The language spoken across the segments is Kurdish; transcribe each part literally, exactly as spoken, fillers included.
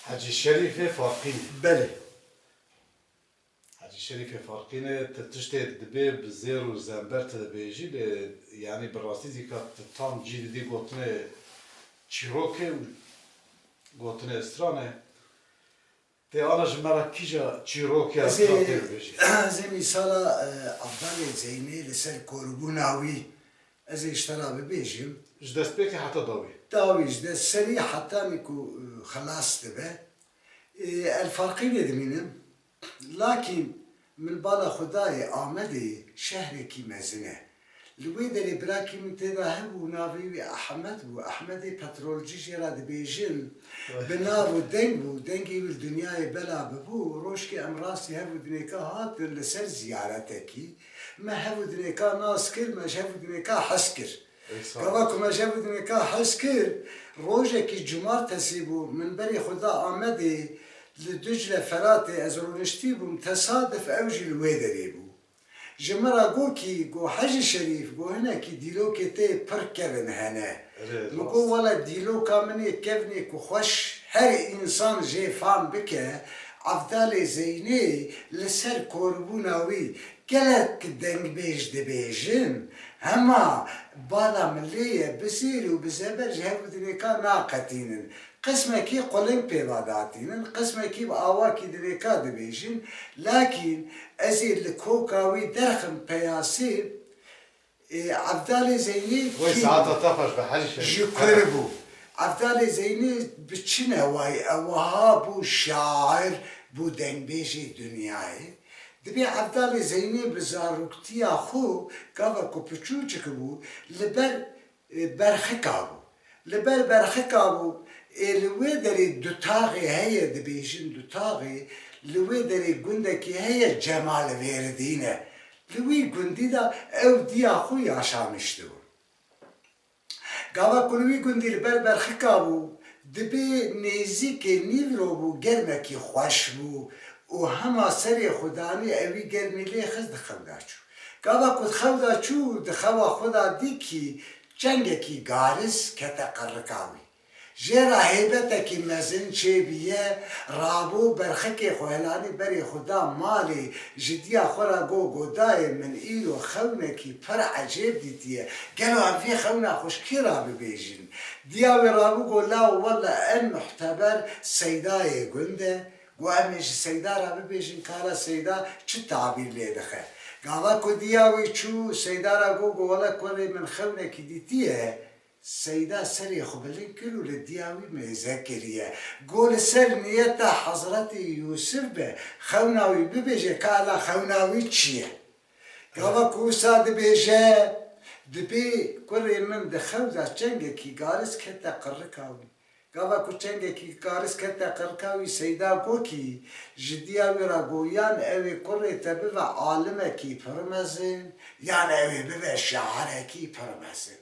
Hecî Şerîfê Farqînê. Belê. Hecî Şerîfê Farqînê, tu tiştê dibê bi zêr û zember tu dibêjî, lê yanî bi rastî zî ka tu tam cî didî gotinê çîrokê û gotinê stranê. Tê ana ji me re kîja çîrokê ya stran tê bibêjî? Ez ê mîsala e, Evdalê Zeynê li ser korbûna wî ez ê ji te re bibêjim. Ji destpêkê heta dawî. Dawî ji dest serî hetanî ku e, xilas dibe. E, El Farqînê dimînim. Lakîn min bala xwe dayê Amedê, şehrekî mezin e. Li wê derê birakî min tê de hebû, navê wî Ehmed bû. Ehmedê petrolcî jê re dibêjin. Bi nav û deng bû. Dengê wî li dinyayê bela bibû. Rojkê em rastî hev û dinêka hatin li ser ziyaretekî. Me hev û dinêka nas kir, me ji hev û dinêka hez kir. Gava ku me ji hev û dinêka hez kir, rojekî cumartesî bû, min berê xwe da Amedê, li Dicle Feratê ez rûniştî bûm, tesadif ew jî li wê derê bû. Ji min re got kî, got, Hecî Şerîf, got, hinekî dîlokê te pir kevin hene. Min got, wele dîloka min ê kevnê ku xweş her însan jê fam bike, Evdalê Zeynê li ser korbûna wî gelek dengbêj dibêjin, hema bala min lê ye, bi zêr û bi zeber ji hev û dinêka naqetînin. Qismekî quling pê ve datînin, qismekî bi awakî dinêka dibêjin, lakîn ez ê li koka wî derxim peyasê, ê, Evdalê Zeynê kî bû? Ji kur bû. Evdalê Zeynê bi çi newayî ew wiha bû şair, bû dengbêjê dinyayê? Dibê Evdalê Zeynê bi zaroktiya xwe, gava ku piçûçik bû, li ber e, berxika bû. Li ber berxika bû, ê li wê derê dutaxê heye, dibêjin dutaxê, li wê derê gundekî heye, Cemal Vêrdîn e. Li wî gundî de ew diya xwe yaşamiştibû. Gava ku li wî gundî li ber berxika bû, dibê nêzîkê nîvro bû, germekî xweş bû û hema serê xwe danî ewî germî lê xist di xew de çû. Gava ku di xew de çû, di xewa xwe de dî kî çengekî garis kete qirika wî. Jê re heybetekî mezin çêbîye, rabû berxikê xwe helanî berê xwe da malê, ji diya xwe re got, got, Dayê min, îro xewnekî pir ecêb dîtiye. Gelo em vê xewna xwe ji kî re bibêjin? Diya wî rabû got, Law wele en muhteber Seydayê gund e. Got, Em ê ji Seyda re bibêjin, kala Seyda çi tabîr lê dixe? Gava ku diya wî çû, Seyda re got, got, Wele kurê min, xewnekî dîtiye. Seyda serê xwe bilind kir û li diya wî mêze kiriye. Got, Li ser niyeta Hezretî Yûsif be, xewna wî bibêje, kala xewna wî çi ye? Gava ku wisa dibêje, dibê kurê min di xew de çengekî garis kete qirika wî. Gava ku çengekî garis kete qirika wî, Seyda got kî, ji diya wî re got, Yan ew ê kurê te bibe alimekî pir mezin, yan ew ê bibe şairekî pir mezin.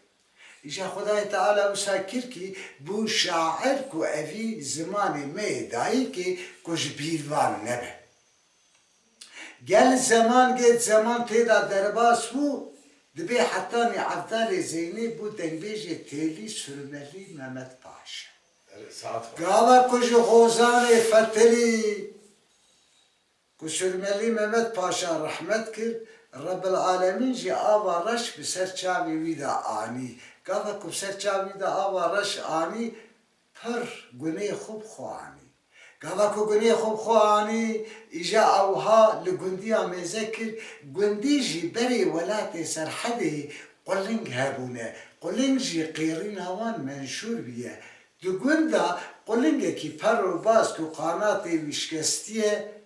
Îja Xwedayê Teala wisa kir kî bû şair ku evî zimanê me yê dayikê ku ji bîr van nebe. Gel zeman gêt zeman tê de derbas bû, dibê hetanî Evdalê Zeynê bû dengbêjê têlî Surmelî Mehmet Paşa. Gava ku ji xozanê fetilî ku Surmelî Mehmet Paşa rehmet kir, Rebbil Alemîn jî ava reş bi ser çavê wî de anî. Gava ku bi ser çavê wî de ava reş anî, pir gunê xwe bi xwe anî. Gava ku gunê xwe bi xwe anî, îja ewha li gundiya mêze kir, gundî jî berê welatê Serhedê quling hebûne. Quling jî qêrîna wan menşûr bûye. Di gund de qulingekî per û bask û qanatê wî şikestiye,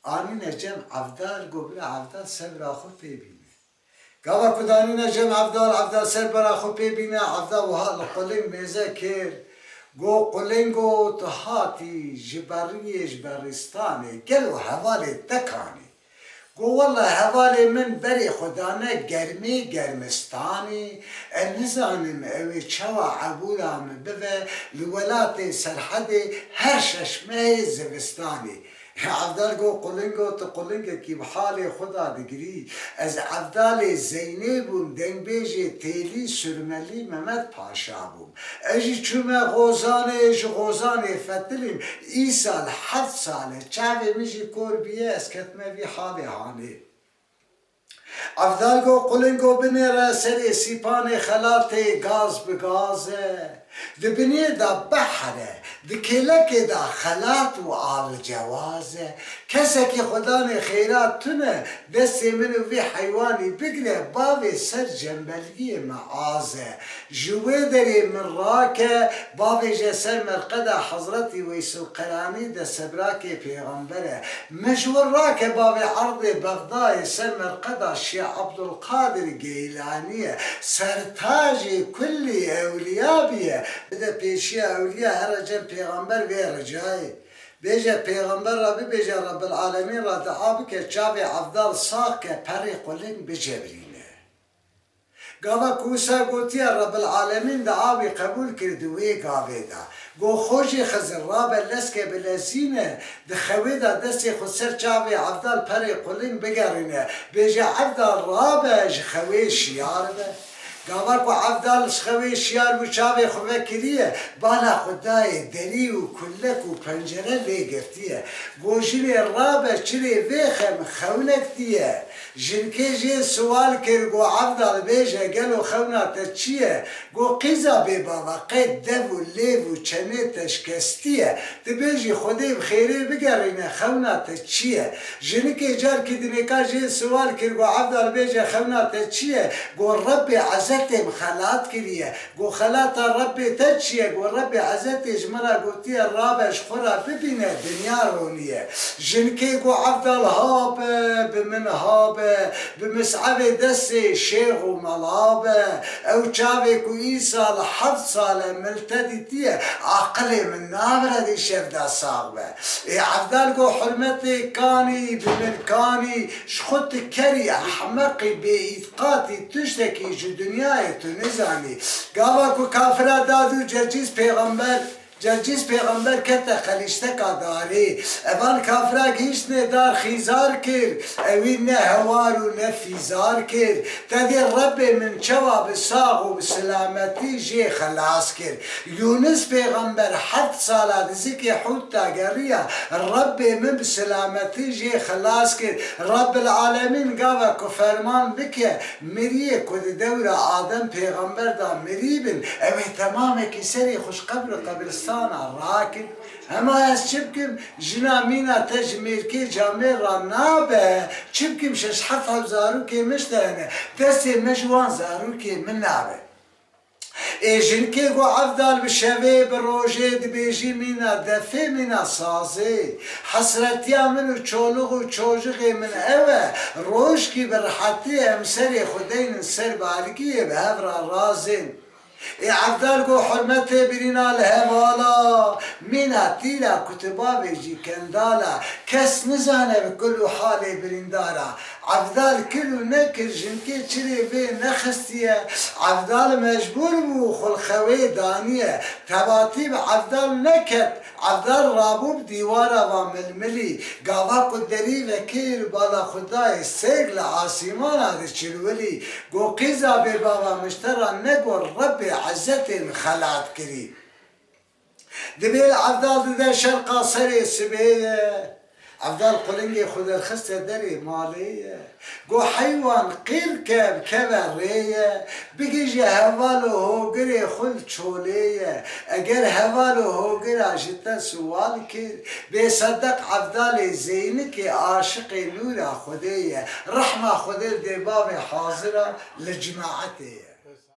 anîne cem Evdal, got, Bila Evdal ser bira xwe pê bîne. Gava ku danîne cem Evdal, Evdal ser bira xwe pê bîne, Evdal wiha li quling mêze kir, got, Qulingo, tu hatî ji beriyê, ji beristanê, gelo hevalê te kanî? Got, Wele hevalê min berê xwe dane germê germistanê, ez nizanim ew ê çawa ebûra min bibe, li welatê Serhedê her şeş mehê zivistanê. Evdal got, qulingo, tu qulingekî bi halê xwe de digirî. Ez Evdalê Zeynê bûm, dengbêjê Têlî Surmelî Memed Paşa bûm. Ez jî çûme Xozanê, ji Xozanê fetilîm. Îsal heft sal e, çavê min jî kor bûye, ez ketime vî halê hanê. Evdal got, qulingo, binêre serê sîpanê xelatê gaz bi gaz e. Di binê de behr e, di kêlekê de xelat û alcewaz e. Kesekî xwedanê xêra tune, destê min û vî heywanî bigire, bavê ser cembelgiyê me az e. Ji wê derê min rake, bavêje ser merqeda Hezretî Weysul Qeranî de sebrakê pêxember e. Min ji wir rake bavê erdê Bexdayê ser merqeda Şêx Ebdulqadir Geylanî ye. Sertajê kullî ewliya bûye. Bide pêşiya ewliya here cem pêxember vê ricayê. Bêje pêxember re bibêje Rebbil Alemîn re dua bike çavê Evdal sax ke perê quling bicebrîne. Gava ku wisa gotiye Rebbil Alemîn duawî qebûl kir di wê gavê de. Got, Xojê Xizir, rabe leske bilezîne, di xewê de destê xwe ser çavê Evdal perê quling bigerîne. Bêje, Evdal rabe ji xewê şiyar be. Gava ku Evdal ji xewê şiyar bû çavê xwe vekiriye, bala xwe dayê derî û kulek û pencere lê girtiye. Got, jinê rabe çirê vêxe min xewnek diye. Jinkê jê siwal kir, got, Evdal bêje gelo xewna te çi ye? Got, qîza bêbava, qey dev û lêv û çenê te şikestî ye. Tu bêjî Xwedê bi xêrê bigerîne, xewna te çi ye? Jinikê carkî dinê ka jê siwal kir, got, Evdal bêje xewna te çi ye? Got, Rebbê Ezetê min xelat kiriye. Got, xelata Rebbê te çi ye? Got, Rebbê Ezetê ji min re gotiye, rabe ji xwe re bibîne, dinya roniye. Jinikê got, Evdal habe, bi min habe, bi Mis'ebê destê şêx û mela be. Ew çavê ku îsal heft sal e min li te dîtiye, aqilê min nabire di şev de sax be. Ê Evdal got, hurmetê kanî, bi min kanî, ji xwe tu kerî, ehmeqî, bêîtqatî, tiştekî ji dinyayê tu nizanî. Gava ku kafira dad û Cercîs pêxember, Cercîs pêxember kete qelîşteka darê. Evan kafira gihîştine dar xîzar kir, ewî ne hewar û ne fîzar kir. Te dê Rebbê min çawa bi sax û bi silametî jê xelas kir. Yûnis pêxember heft sala di zikê hût de geriya, Rebbê min bi silametî jê xilas kir. Rebbil Alemîn gava ku ferman bike, miriyê ku di dewra Adem pêxember de mirî bin, ew ê temamekî serê xwe ji qebr û qebristana rakin. Hema ez çi bikim, jina mîna te ji mêrkê camêr re nabe, çi bikim, şeş heft heb zarokê min ji te hene, destê min ji wan zarokê min nabe. Ê jinkê got, Evdal bi şevê, bi rojê dibêjî mîna defê, mîna sazê. Hesretiya min û çolix û çocixê min ew e, rojkî bi rihetî em serê xwe deynin ser balgiyê, bi hev re razên. Ê Evdal got, hurmetê birîna li hevala, mîna tîla ku tu bavêjî kendala, kes nizane bi kul û halê birîndara. Evdal kir û nekir, jinkê çirê vê nexistiye. Evdal mecbûr bû, xwe li xewê daniye. Tebatî bi Evdal neket. Evdal rabû bi dîwara va milmilî. Gava ku derî vekir, bala xwe dayê sêr li asîmana diçilwilî. Got, qîza bêbava min ji te re negot, Rebbê Ezzetê min xelat kirî. Dibê li Evdal dide şerqa serê sibê ye. Evdal qulingê xwe derxiste derê malê ye. Got, heywan qîr ke, bikeve rê ye. Bigihîje heval û hogirê xwe li çolê ye. Eger heval û hogira ji te siwal kir, bêsedeq Evdalê Zeynikê aşiqê nûra Xwedê ye. Rehma Xwedê li dê bavê hazira li cimaetê ye.